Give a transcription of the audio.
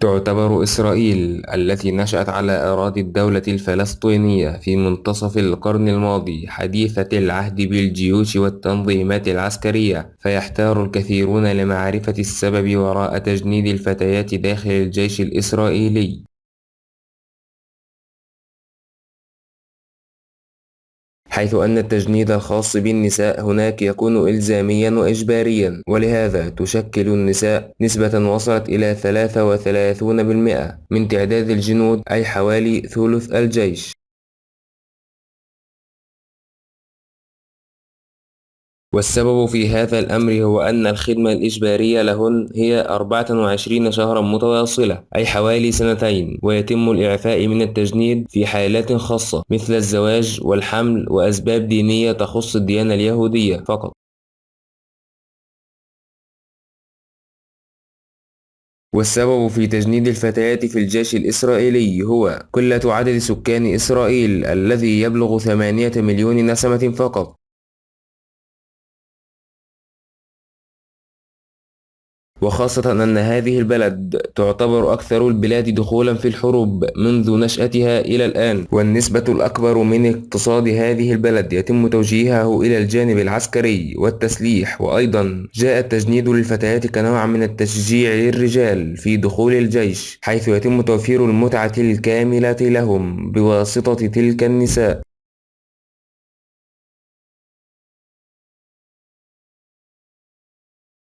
تعتبر إسرائيل التي نشأت على أراضي الدولة الفلسطينية في منتصف القرن الماضي حديثة العهد بالجيوش والتنظيمات العسكرية، فيحتار الكثيرون لمعرفة السبب وراء تجنيد الفتيات داخل الجيش الإسرائيلي. حيث أن التجنيد الخاص بالنساء هناك يكون إلزاميا وإجباريا، ولهذا تشكل النساء نسبة وصلت إلى 33% من تعداد الجنود، أي حوالي ثلث الجيش. والسبب في هذا الأمر هو أن الخدمة الإجبارية لهن هي 24 شهرا متواصلة، أي حوالي سنتين، ويتم الإعفاء من التجنيد في حالات خاصة مثل الزواج والحمل وأسباب دينية تخص الديانة اليهودية فقط. والسبب في تجنيد الفتيات في الجيش الإسرائيلي هو قلة عدد سكان إسرائيل الذي يبلغ 8 مليون نسمة فقط. وخاصة أن هذه البلد تعتبر أكثر البلاد دخولا في الحروب منذ نشأتها إلى الآن، والنسبة الأكبر من اقتصاد هذه البلد يتم توجيهه إلى الجانب العسكري والتسليح. وأيضا جاء التجنيد للفتيات كنوع من التشجيع للرجال في دخول الجيش، حيث يتم توفير المتعة الكاملة لهم بواسطة تلك النساء.